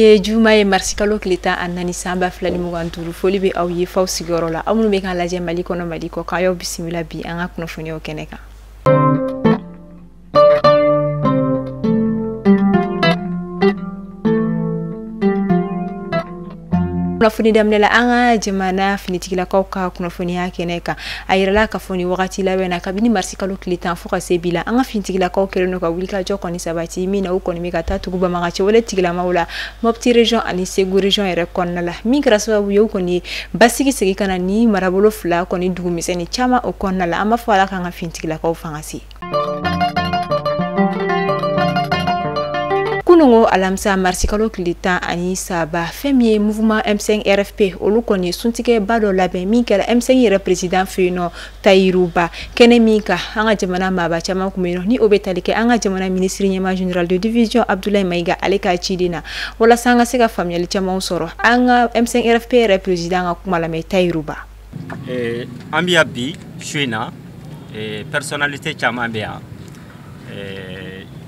Bi ye juma ye, marisikalo tile 14 san 2025. Foli bɛ aw ye faw sigiyɔrɔ la, aw minnu bɛ k'an lajɛ Mali kɔnɔ, Mali kɔ kan, y'aw bisimila bi an ka kunnafoniyaw kɛnɛ kan. Kunnafoni daminɛ la, an ka jamana finitigilakaw ka kunnafoniya kɛnɛ kan, a yirala k'a fɔ nin wagati labɛn na, kabini marisikalo tile 10 fo ka se bi la, an ka finitigilakaw kɛlen don ka wulikajɔ kɔni sabati min na, u kɔni bɛ ka taa tugu banbagaci wale tigilamaw la Mopti région ani Segu région yɛrɛ kɔnɔna la, min kɛra sababu ye u kɔni ye basigi segin ka na ni marabolo fila kɔni dugumisɛnnin caman o kɔnɔna la. An b'a fɔ Ala k'an ka finitigilakaw fanga se. Kunungo alamisa marisikalo tile 13, fɛn min ye mouvement M5 RFP, olu kɔni suntigɛba dɔ labɛn min kɛra M5 yɛrɛ président fɛ yen nɔ, Tayiru Ba. Kɛnɛ min kan, an ka jamana maaba caman tun bɛ yen nɔ, ni o bɛ tali kɛ an ka jamana ministre ɲɛmaa, général de division Abdoulaye Maïga, ale ka ciden na. Walasa an ka se ka faamuyali camanw sɔrɔ, an ka M5 RFP yɛrɛ président ka kuma lamɛn, Tayiru Ba. An bɛ yan bi su in na, personnalité caman bɛ yan,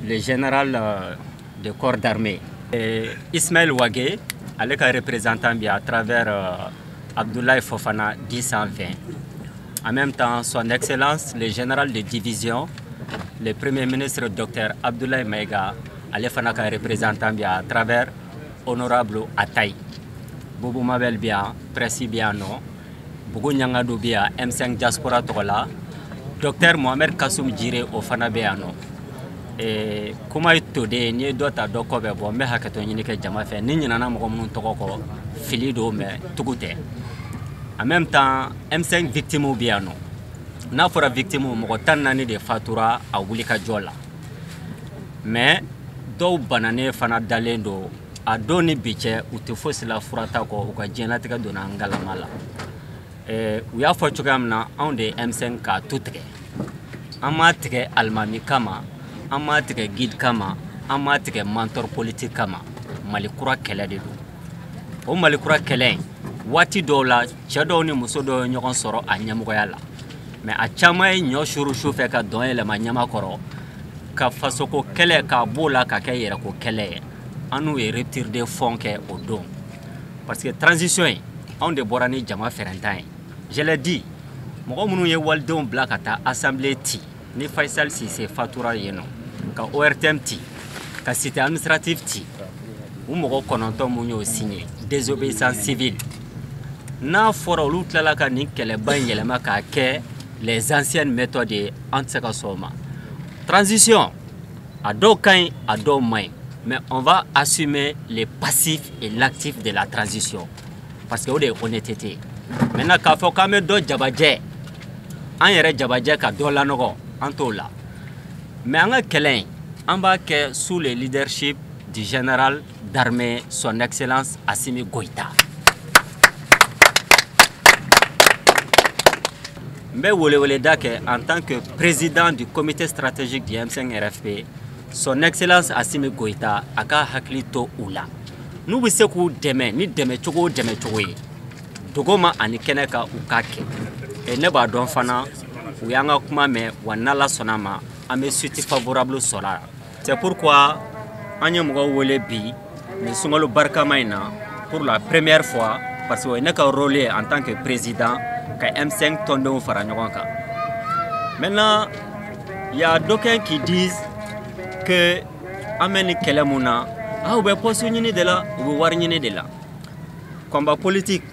le général de corps d'armée Ismaël Wagué, ale ka représentant bi à travers Abdoulaye Fofana 1020. En même temps, son excellence le général de division, le premier ministre docteur Abdoulaye Maïga, ale fana ka représentant bi à travers honorable Ataï. Boubou Mabel bi yan, presse bi yan nɔ, Bugu Ɲangadu bi yan M5 diaspora tɔgɔ la, docteur Mohamed Kassoum Djire, o fana bɛ yan nɔ. Kuma ye to de ye, n'i ye dɔ ta, dɔ kɔ bɛ bɔ. N bɛ hakɛto ɲini kɛ jama fɛ ni ɲinana mɔgɔ minnu tɔgɔ kɔ, fili don, mais tugu tɛ. En même temps, M5 victimes bɛ yan nɔ. N'a fɔra victime, mɔgɔ 14 de fatura a wulikajɔ la, mais dɔw bananen fana dalen don a don ni bi cɛ, u tɛ fosi la furata kɔ, u ka diɲɛlatigɛ donna an galama la. U y'a fɔ cogoya min na, anw de ye M5 k'a tu tigɛ. An m'a tigɛ alimami kama, an m'a tigɛ guide kama, an m'a tigɛ mentor politique kama. Mali kura kɛlɛ de don. O Mali kura kɛlɛ in, waati dɔw la, cɛ dɔw ni muso dɔw ye ɲɔgɔn sɔrɔ a ɲɛmɔgɔya la, mais a caman ye ɲɔ suru su fɛ ka dɔn yɛlɛma ɲama kɔrɔ, ka fasoko kɛlɛ k'a b'o la ka kɛ yɛrɛko kɛlɛ ye. An n'u ye rupture de fond kɛ o don, parce que transition in, anw de bɔra ni jama fɛrɛntan ye. Je l'ai dit, mɔgɔ minnu ye walidenw bila ka taa assemblée ci ni Faisal Cissé fatura yen nɔ, ka ORTM ci, ka cité administrative ci, u mɔgɔ 9 mun y'o signé désobéissance civile, n'a fɔra olu tilala ka nin kɛlɛba in yɛlɛma k'a kɛ les anciennes méthodes ye, an tɛ se ka sɔn o ma. Transition, a dɔw ka ɲi, a dɔw man ɲi, mais on va assumer les passifs et l'actif de la transition, parce que o de ye honnêteté ye. Maintenant, k'a fɔ k'an bɛ dɔ jabajɛ, an yɛrɛ jabajɛ ka dɔ lanɔgɔ, an t'o la. Mais an ka kɛlɛ in, an b'a kɛ sous le leadership du général d'armée, son excellence Assimi Goïta. N bɛ weleweleda kɛ en tant que président du comité stratégique du M5 RFP, son excellence Assimi Goïta a ka hakili to u la, n'u bɛ se k'u dɛmɛ ni dɛmɛ cogo o dɛmɛ cogo ye, dogoma ani kɛnɛ kan, u k'a kɛ. Et ne b'a dɔn fana, u y'an ka kuma mɛn wa, n'Ala sɔnna ma, an bɛ suite favorable sɔrɔ a la. C'est pourquoi an ye mɔgɔw wele bi nin sunkalo barikama in na pour la première fois, parce que o ye ne ka rôle ye en tant que président ka M5 tɔndenw fara ɲɔgɔn kan. Maintenant, il y a d'aucuns qui disent que an bɛ nin kɛlɛ mun na, ah, u bɛ poste ɲini de la, u bɛ wari ɲini de la. Combat politique,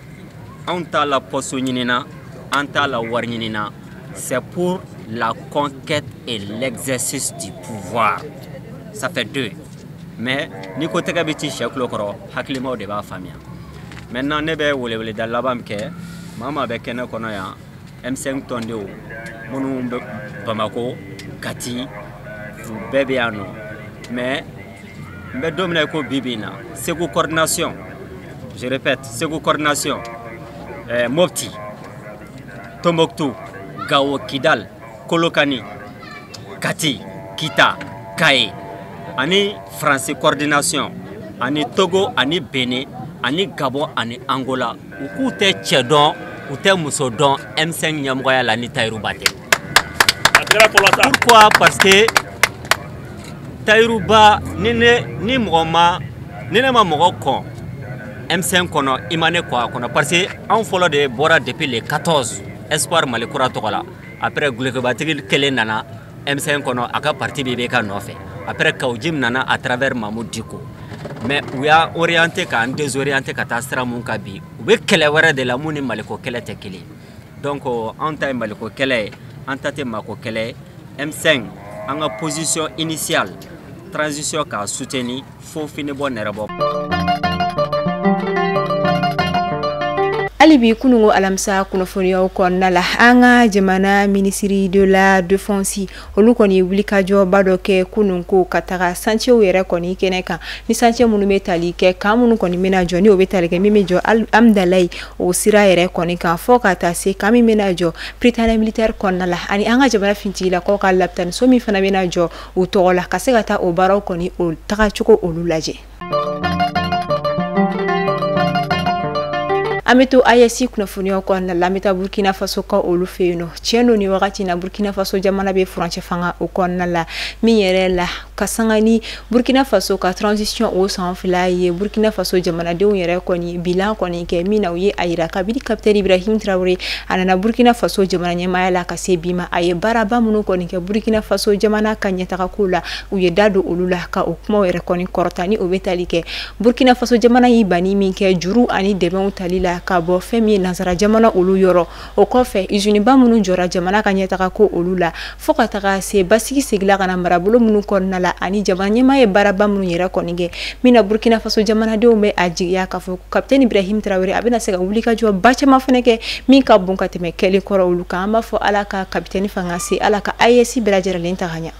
anw t'a la poste ɲini na, an t'a la wari ɲini na. C'est pour la conquête et l'exercice du pouvoir. Ça fait deux. Mais n'i ko tɛgɛ bɛ ci sɛ tulo kɔrɔ, hakilimaw de b'a faamuya. Maintenant, ne bɛ weleweleda laban min kɛ, maa maa bɛ kɛnɛ kɔnɔ yan, M5 tɔndenw minnu bɛ Bamako, Kati, u bɛɛ bɛ yan nɔ. Mais n bɛ don min na i ko bi bi in na, Segu coordination, je répète, Segu coordination, Mopti, Tombouctou, Gao, Kidal, Kolokani, Kati, Kita, Kaye, ani France coordination, ani Togo, ani Benin, ani Gabon, ani Angola, u k'u tɛ cɛ dɔn, u tɛ muso dɔn M5 ɲɛmɔgɔya la ni Tahirou Bah tɛ. Pourquoi? Parce que Tahirou Bah, ni ne ni mɔgɔ ma Ni ne ma mɔgɔ kɔn M5 kɔnɔ, i ma ne kɔn a kɔnɔ, parce que anw fɔlɔ de bɔra depuis le 14 Espoir Mali Kura tɔgɔ la. Après gulokibatigi kelen nana M5 kɔnɔ, a ka parti bɛ IBK nɔfɛ. Après Kaou Djim nana à travers Mahmoud Dicko. Mais u y'a orienté k'an désorienté ka taa sira mun kan bi, u bɛ kɛlɛ wɛrɛ de la mun ni Maliko kɛlɛ tɛ kelen. Donc anw ta ye Maliko kɛlɛ ye, an ta tɛ Mako kɛlɛ ye. M5 an ka position initiale, transition k'a soutenir fo fini bɔ nɛrɛ bɔ. Hali bi kununko alamisa kunnafoniyaw kɔnɔna la, an ka jamana ministre de la défense olu kɔni ye wulikajɔba dɔ kɛ kununko ka taga santiew yɛrɛ kɔni kɛnɛ kan, ni santier minnu bɛ tali kɛ kan minnu kɔni bɛna jɔ, ni o bɛ tali kɛ min bɛ jɔ Amdalayi o sira yɛrɛ kɔni kan, fo ka taa se kan min bɛna jɔ Prytanée militaire kɔnɔna la, ani an ka jamana finitigilakaw ka lapitaniso min fana bɛna jɔ u tɔgɔ la, ka se ka taa o baaraw kɔni o tagacogo olu lajɛ. An bɛ to AES kunnafoniyaw kɔnɔna la, an bɛ taa Burkina Faso ka olu fɛ yen nɔ. Tiɲɛ don, nin wagati in na Burkina Faso jamana bɛ furancɛ fanga o kɔnɔna la, min yɛrɛ la ka sanga ni Burkina Faso ka transition o san 2 ye, Burkina Faso jamanadenw yɛrɛ kɔni bilan kɔni kɛ min na, u ye a yira kabini capitaine Ibrahim Traoré a nana Burkina Faso jamana ɲɛmaaya la ka se bi ma, a ye baaraba minnu kɔni kɛ Burkina Faso jamana ka ɲɛtagako la, u ye da don olu la ka o kumaw yɛrɛ kɔni kɔrɔta, ni o bɛ tali kɛ Burkina Faso jamana y'i banni min kɛ juru ani dɛmɛw tali la ka bɔ fɛn min ye nansara jamana olu yɔrɔ. O kɔfɛ usine ba minnu jɔra jamana ka ɲɛtaga ko olu la, fo ka taga se basigi segila ka na marabolo minnu kɔnɔna la, ani jamana ɲɛmaa ye baaraba minnu yɛrɛ kɔni kɛ min na, Burkina Faso jamanadenw bɛ a jigiya k'a fɔ capitaine Ibrahim Traoré a bɛna se ka wulikajɔ ba caman fana kɛ min ka bon ka tɛmɛ kɛlen kɔrɔ olu kan. An b'a fɔ Ala ka capitaine fanga se, Ala ka AES bɛɛ lajɛlen ta ka ɲɛ.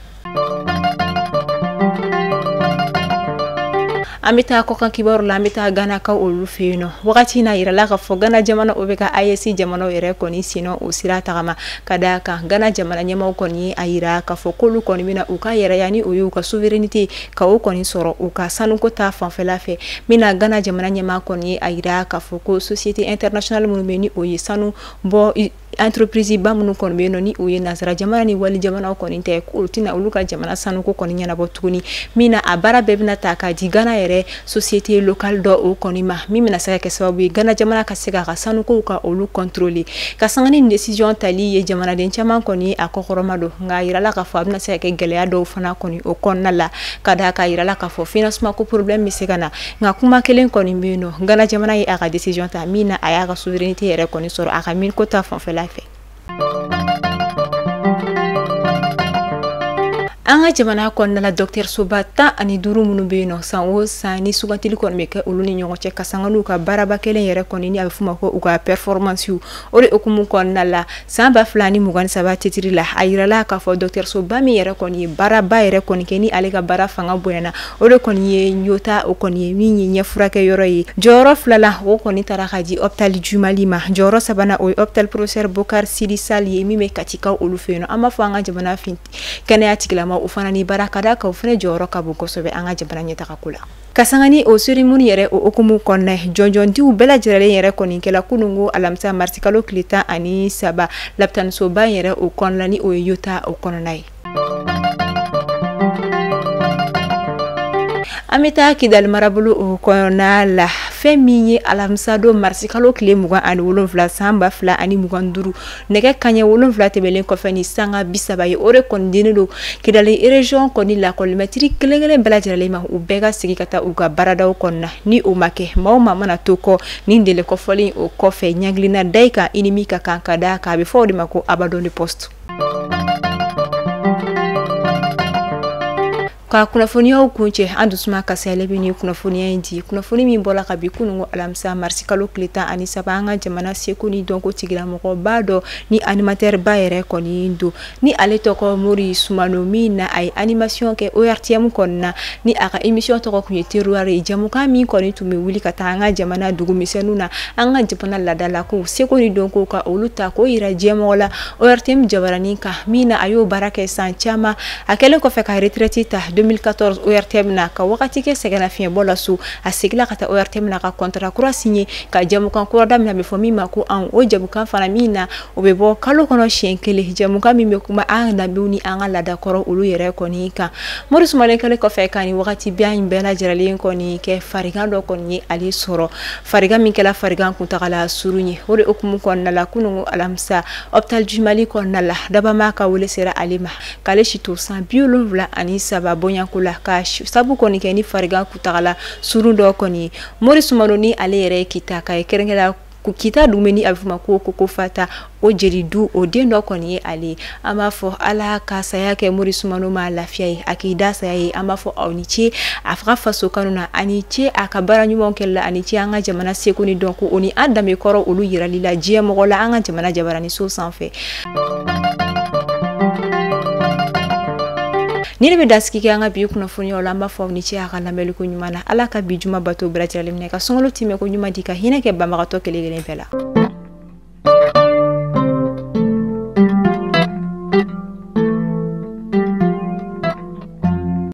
An bɛ taa kɔkan kibaru la, an bɛ taa Gana kaw olu fɛ yen nɔ. Wagati in na yirala k'a fɔ Gana jamana o bɛ ka AES jamanaw yɛrɛ kɔni senɔ o sira tagama, ka d'a kan Gana jamana ɲɛmaaw kɔni ye a yira k'a fɔ k'olu kɔni bɛna u ka yɛrɛya ni o ye u ka souveraineté ka o kɔni sɔrɔ u ka sanuko ta fanfɛla fɛ. Min na Gana jamana ɲɛmaa kɔni ye a yira k'a fɔ ko société internationale minnu bɛ ni o ye sanu bɔ entreprise ba minnu kɔni bɛ yen nɔ, ni o ye nansara jamana ni wali jamanaw kɔni tɛ, k'olu tɛna olu ka jamana sanuko kɔni ɲɛnabɔ tuguni, min na a baara bɛɛ bɛna ta k'a di Gana yɛrɛ société locale dɔ o kɔni ma, min bɛna se ka kɛ sababu ye Gana jamana ka se k'a ka sanukow ka olu contrôler. Ka sanga ni décision tali ye, jamanaden caman kɔni a kɔkɔrɔma don, nka a yirala k'a fɔ a bɛna se ka kɛ gɛlɛya dɔw fana kɔni o kɔnɔna la, ka d'a kan a yirala k'a fɔ financement ko problème bɛ se ka na. Nka kuma kelen kɔni bɛ yen nɔ, Gana jamana ye a ka décision ta min na a y'a ka souveraineté yɛrɛ kɔni sɔrɔ a ka miniko ta fanfɛla fɛ. An ka jamana kɔnɔna la, docteur soba 15 minnu bɛ yen nɔ, san o san ni sugantili kɔni bɛ kɛ olu ni ɲɔgɔn cɛ, ka sanga n'u ka baaraba kelen yɛrɛ kɔni ni a bɛ f'o ma ko u ka performance, o de hukumu kɔnɔna la san 2023 titiri la, a yirala k'a fɔ docteur soba min yɛrɛ kɔni ye baaraba yɛrɛ kɔni kɛ ni ale ka baara fanga bonyana, o de kɔni ye Nyota, o kɔni ye min ye ɲɛfurakɛ yɔrɔ ye. Jɔyɔrɔ 2 la, o kɔni taara ka di hôpital du Mali ma. Jɔyɔrɔ 3nan, o ye hôpital professeur Bokar Sidi Sall ye min bɛ Katikaw olu fɛ yen nɔ. An b'a fɔ an ka jamana kɛnɛya tigilama o fana ni baara ka d'a kan, o fana jɔyɔrɔ ka bon kosɛbɛ an ka jamana ɲɛtagako la. Ka sanga ni o cérémonie yɛrɛ o hukumu kɔnɔna, jɔnjɔndiw bɛɛ lajɛlen yɛrɛ kɔni kɛla kununko alamisa marisikalo tile 13 lapitanisoba yɛrɛ o kɔnɔna, ni o ye Yota o kɔnɔna ye. An bɛ taa Kidali marabolo o kɔnɔna la, fɛn min ye alamisa don marisikalo tile 27 san 2025 nɛgɛ kanɲɛ 7 tɛmɛlen kɔfɛ ni sanga 30 ye, o de kɔni dinnen don Kidali région kɔni lakɔlimɛtiri kelen kelen bɛɛ lajɛlen ma, u bɛɛ ka segin ka taa u ka baaradaw kɔnɔna. Ni o ma kɛ, maa o maa mana to kɔ nin délai kɔfɔlen o kɔfɛ, ɲangilina da i kan i ni min ka kan, ka d'a kan a bɛ fɔ o de ma ko abandon de poste. Ka kunnafoniyaw kuncɛ, an dusuma kasayalen bɛ nin kunnafoniya in di, kunnafoni min bɔra ka bi kununko alamisa marisikalo tile 13, an ka jamana seko ni dɔnko tigilamɔgɔba dɔ ni animateur ba yɛrɛ kɔni don, ni ale tɔgɔ Mori Sumano, min na a ye animation kɛ ORTM kɔnɔna, ni a ka émission tɔgɔ tun ye Terroir ye, jamukan min kɔni tun bɛ wuli ka taa an ka jamana dugumisɛnninw na, an ka jamana laadalakow seko ni dɔnko ka olu ta k'o yira diɲɛmɔgɔ la ORTM jabaranin kan, min na a y'o baara kɛ san caman. A kɛlen kɔfɛ ka retraite ta 2014 ORTM na, ka wagati kɛ sɛgɛnnafiɲɛbɔ la so, a seginna ka taa ORTM na ka contrat kura signé, ka jɛmukan kura daminɛ, a bɛ fɔ min ma ko anw. O jɛmukan fana min na, o bɛ bɔ kalo kɔnɔ siɲɛ kelen, jɛmukan min bɛ kuma an danbew ni an ka laadakɔrɔ olu yɛrɛ kɔni kan. Mori Sumalen kɛlen kɔfɛ ka nin wagati biyan in bɛɛ lajɛlen kɔni kɛ, farigan dɔ kɔni ye ale sɔrɔ, farigan min kɛla farigan kuntagala surun ye. O de hukumu kɔnɔna la, kununko alamisa, hôpital du Mali kɔnɔna la, Dabama ka wele sera ale ma k'ale si to san 73 bɔɲako la, ka sabu kɔni kɛ ni farigan kuntagala surun dɔ kɔni ye. Mori Sumano ni ale yɛrɛ ye Kita ka ye, kɛrɛnkɛrɛnnenya Kita dumuni a bɛ fɔ ma ko Koko Fata, o jeli du o den dɔ kɔni ye ale ye. An b'a fɔ Ala ka saya kɛ Mori Sumano ma lafiya ye, a k'i da saya ye. An b'a fɔ aw ni ce a ka faso kanu na, ani ce a ka baara ɲumanw kɛli la, ani ce an ka jamana seko ni dɔnko o ni an danbe kɔrɔ olu yirali la diɲɛ mɔgɔ la an ka jamana jabaraniso sanfɛ. Ni ne bɛ dasigi kɛ an ka bi kunnafoniyaw la, an b'a fɔ aw ni ce a ka lamɛnliko ɲuman na. Ala ka bi juma bato bɛɛ lajɛlen minɛ, ka sunkalo timɛ ko ɲuman di, ka hinɛ kɛ banbagatɔ kelen kelen bɛɛ la.